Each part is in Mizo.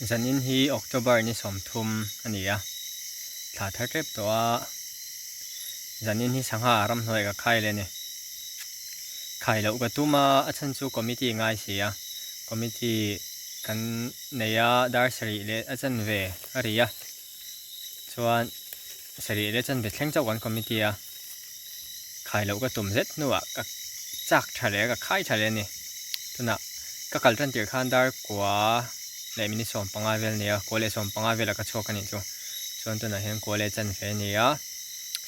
Zanin hi October ni 30 a ni a, thla thar tep tawh a, zanin hi sangha ah ramhnuai ka khai leh a ni. Khai loh ka tum a, a chhan chu committee ngai si a, committee kan nei a, dar sarih leh a chanve a ri a, chuan sarih leh chanve thleng chauh kan committee a, khai loh ka tum zet hnuah ka chak tha leh a ka khai tha leh a ni. Tunah ka kal tan tirh khan dar kua leh minute 15 vel a ni a, kua leh 15 velah ka chhuak a nih chu. Chuan tunah hian kua leh chanve a ni a,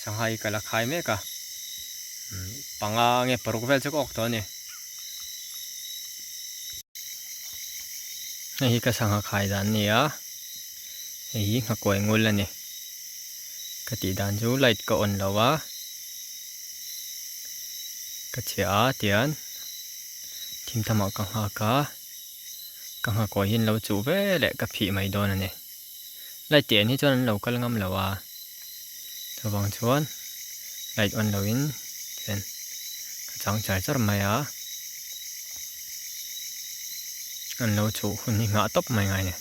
sangha hi ka la khai mek a, panga nge paruk vel chu ka awk tawh a ni. Hei hi ka sangha khai dan a ni a, hei hi nghakuai ngul a ni. Ka tih dan chu light ka on lo a, ka chhiah a tian thim thamah ka nghak a, ka nghakawi hi an lo chuh ve leh ka phih mai dawn a ni. Light tih an hi chuan an lo kal ngam lo a, chuvang chuan light on lo in tian ka chang char char mai a, an lo chuh hun hi nghah tawp mai ngai a ni.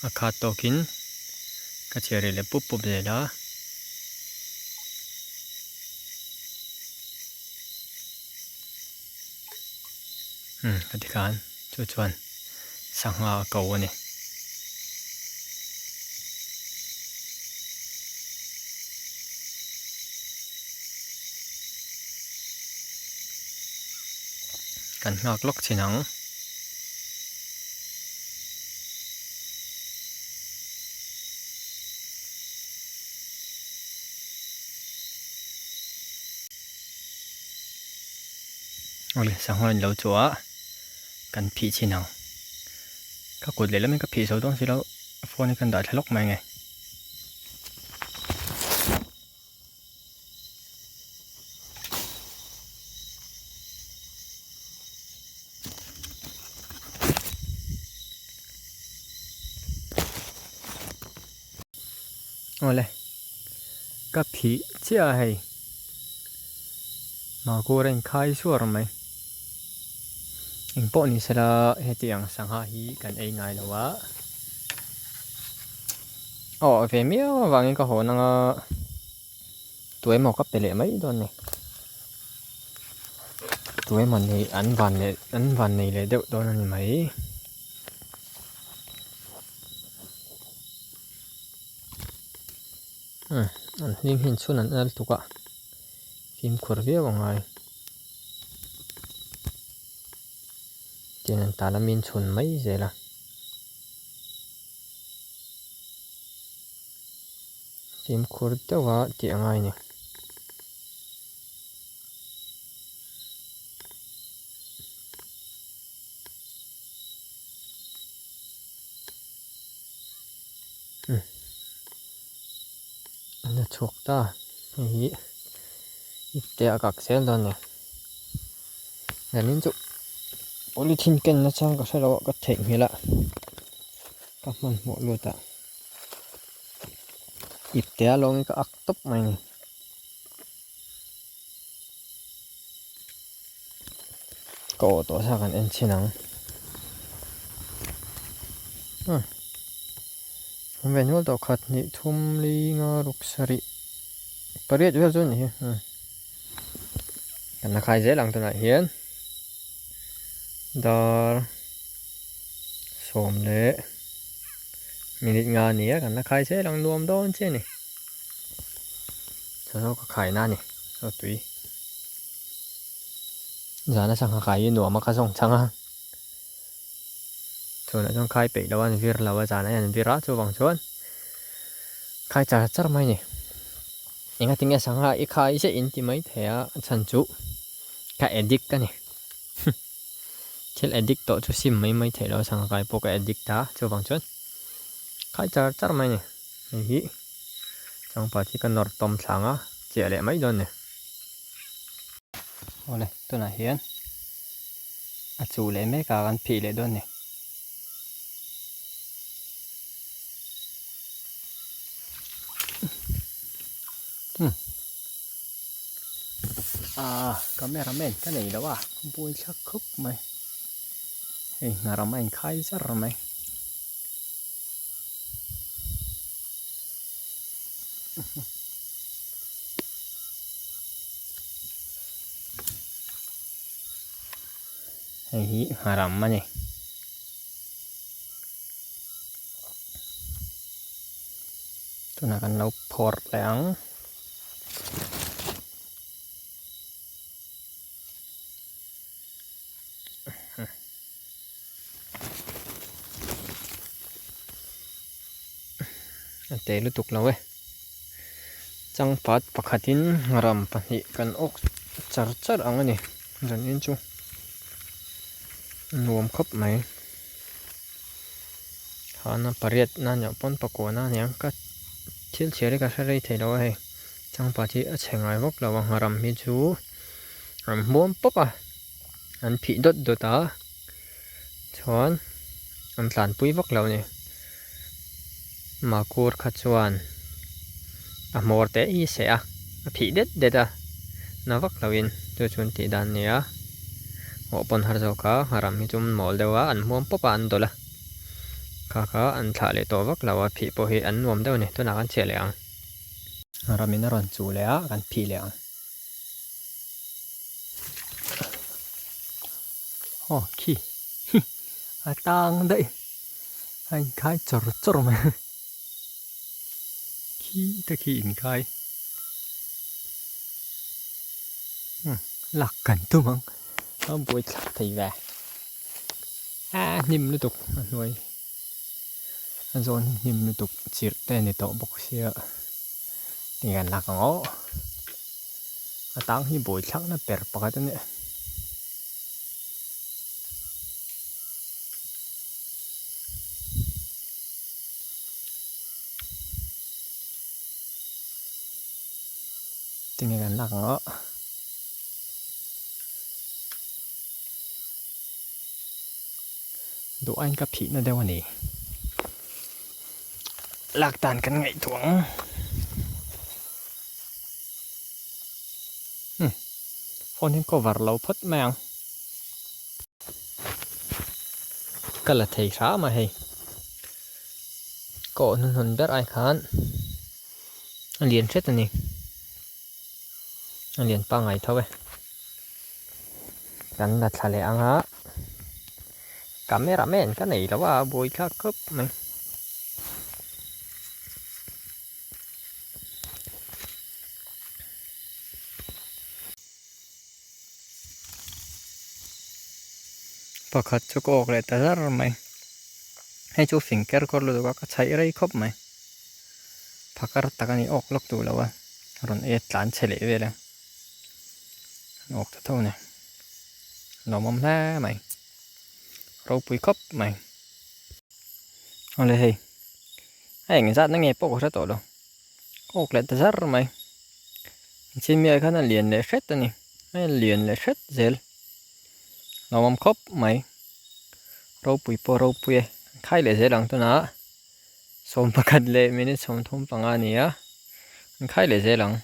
A khat tawkin ka chhiar leh pup pup zel a. Umm ka ti khan chu chuan sangha a ko a ni. Kan nghak lawk chin ang. Awle sangha in lo chhuah a kan phih chhin ang. Ka kut leh lamin ka phih zo dawn si lo phone hi kan dah thla lawk mai nge. Awle ka phih chiah a hei Makur a inkhai suar mai engpawh ni sela heti ang sangha hi kan ei ngai lo a aw ve miau avangin ka hawn anga tuemaw ka pe leh mai dawn a ni tuemaw nei an van leh an van nei leh deuh dawn a ni mai. Umm an hling hi chhun an el tuk a fimkhur viau a ngai tin an tan a min chhun mai zel a fimkhur deuh a tih a ngai a ni. An la chhuak ta hei hi ipte a kak zel dawn a ni zanin chu polythene ken na chang ka hre lo a ka theihnghilh a ka hmanhmawh lut a ipte a lawngin ka ak tawp mai a ni. Ka awh tawh sa kan en chhin ang. Hmm. An ve nual tawh khat hnih thum li nga ruk sarih pariat vel chu a ni hi. Hmm. Kan la khai zel ang tunah hian dar sawm leh minute nga a ni a kan la khai zel ang nuam dawn che a ni. Saw ka khai na a ni saw tui. Zana sangha kai hi nuam a ka zawng chang a chhunah chuan khai peih lo a an vir lo a zanah hian an vir a chuvang chuan khai char char mai a ni engatinge sangha i khai zet in ti mai thei a a chhan chu ka addict a ni thil addict tawh chu sim mai mai theih loh a sangha kai pawh ka addict a chuvang chuan khai char char mai a ni hei hi changpat hi ka nawr tawm thlang a chiah leh mai dawn a ni. Awle tunah hian a chuh leh mek a kan phih leh dawn a ni. Aa cameraman ka nei lo a buai thlak khawp mai hei hnaram a inkhai zar mai. Hei hi ngharam a ni. Tunah kan lo phawrh leh ang. A te lutuk lo e. Changpat pakhatin ram pahnih kan awk char char ang a ni zanin chu nuam khawp mai. Hana pariat na nia pawn pakua na nia ka thil chhiar hi ka hre rei thei lo a hei changpat hi a chhe ngai vak lo a ngharam hi chu an hmuam pawp a an phih dawt dawt a chuan an tlanpui vak lo a ni makur kha chuan a hmawr te hi seh a a phih det det a na vak lo in chu chu an tih dan a ni a awh pawn har zawk a ngharam hi chu an mawl deuh a an hmuam pawp a an dawlh a kha kha an thlah leh tawh vak lo a phih pawh hi an nuam deuh a ni tunah kan chhiah leh ang. Ngharam in a rawn chuh leh a kan phih leh ang. Aw khi hi a tang daih a inkhai chawr chawr mai khi te khi inkhai umm lak kan tum ang a buai thlak thei ve a hnim lutuk a hnuai a zawn hi hnim lutuk chirh te a ni tawh bawk sia tinge an lak ang aw a tang hi buai thlak na ber pakhat a nia. Tinge kan lak ang aw. Duh aiin ka phihna deuh a ni. Lak dan kan ngaihtuah ang. Hmm. Phone hi cover lo phawt mai ang. Ka la thei hram a hei. Ka awh hnuhnun ber ai khan a lian hret a ni. A lian pangngai tho e. Kan la thla leh ang a. Camera man ka nei lo a buai thlak khawp mai. Pakhat chu ka awk leh ta zar mai. Hei chu fing ker kawr lutuk a ka chhaih rei khawp mai. Phakar tak a ni awk lawk duh lo a rawn e tlan chhe leh vel a. An awk ta tho a ni. Lawmawm hle mai. Ropui khawp mai. Awle hei. A eng zat na nge pawh ka hre tawh lo. Ka awk leh ta zar mai. Chin mi ah khan a lian leh hret a ni. A lian leh hret zel. Lawmawm khawp mai. Ropui pawh ropui e. Khai leh zel ang tunah 11 leh minute 35 a ni a. An khai leh zel ang.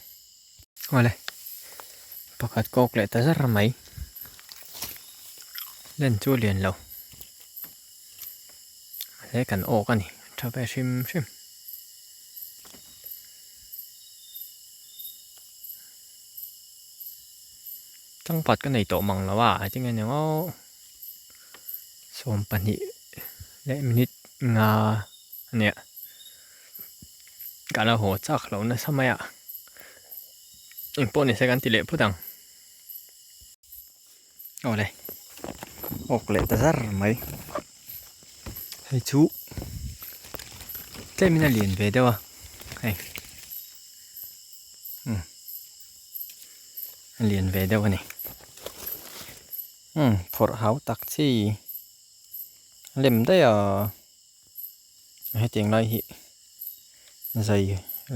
Awle. Pakhat kawk leh ta zar mai. Len chu a lian lo. He kan awk a ni. Tha ve hrim hrim. Changpat ka nei tawh mang lo a I think aniang aw 12 leh minute nga ania ka la haw chak lo nasa mai a engpawh ni se kan ti leh phut ang awle awk leh ta zar mai hei chu tlem in a lian ve deuh a hei umm a lian ve deuh a ni umm phawrh hau tak chi lem daih a hetiang lai hi zai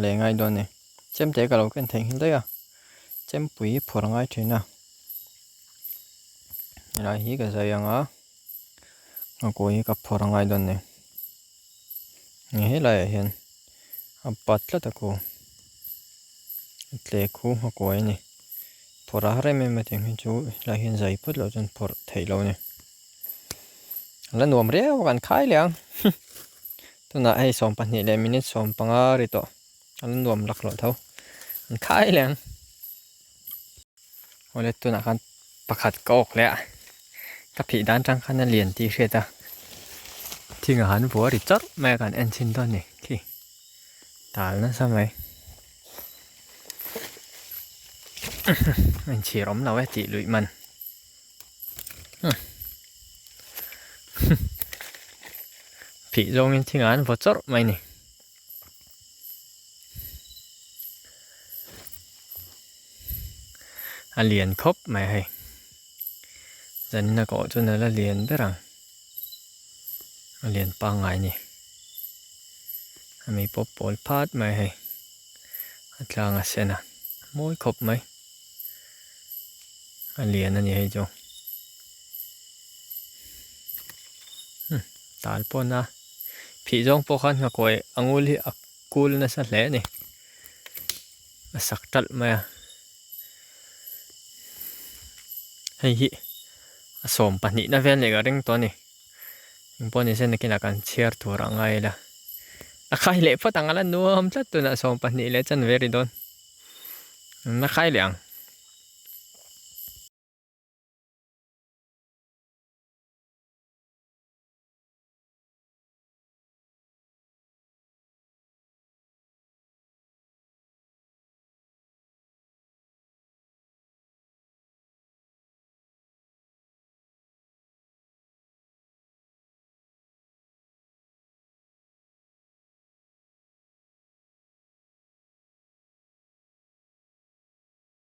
leh ngai dawn a ni chemte ka lo ken theihnghilh daih a chempui phawrh a ngai thin a helai hi ka zai ang a a kawi hi ka phawrh a ngai dawn a ni helai ah hian a pat tlat a ku tle khu a kuai a ni. Phawrh a har em em a tiang hi chu helai hian zai phawt loh chuan phawrh theih loh a ni. A la nuam riau a kan khai leh ang tunah hei 12 leh minute 15 ri tawh a la nuam lak loh tho an khai leh ang. Awle tunah khan pakhat ka awk leh a ka phih dan tang khan a lian tih hriat a thing a han vua ri chawrh mai a kan en chhin dawn a ni khi tal nasa mai a inchhir awm lo e tih luih man phih zawngin thing ah an vaw chawrh mai a ni. A lian khawp mai hei zanina kawh chuan a la lian ber ang a lian pangngai a ni a mi pawp pawl phat mai hei a tlang a sen a mawi khawp mai a lian a ni hei chu tal pawn a phih zawng pawh khan nghakawi a ngul hi a kul nasa hle a ni. A sak talh mai a hei hi a 12 na vel leh ka ring tawh a ni engpawh ni se nakinah kan chhiar tur a ngai ila a khai leh phawt ang a la nuam tlat tunah 12 leh chanve ri dawn a khai leh ang.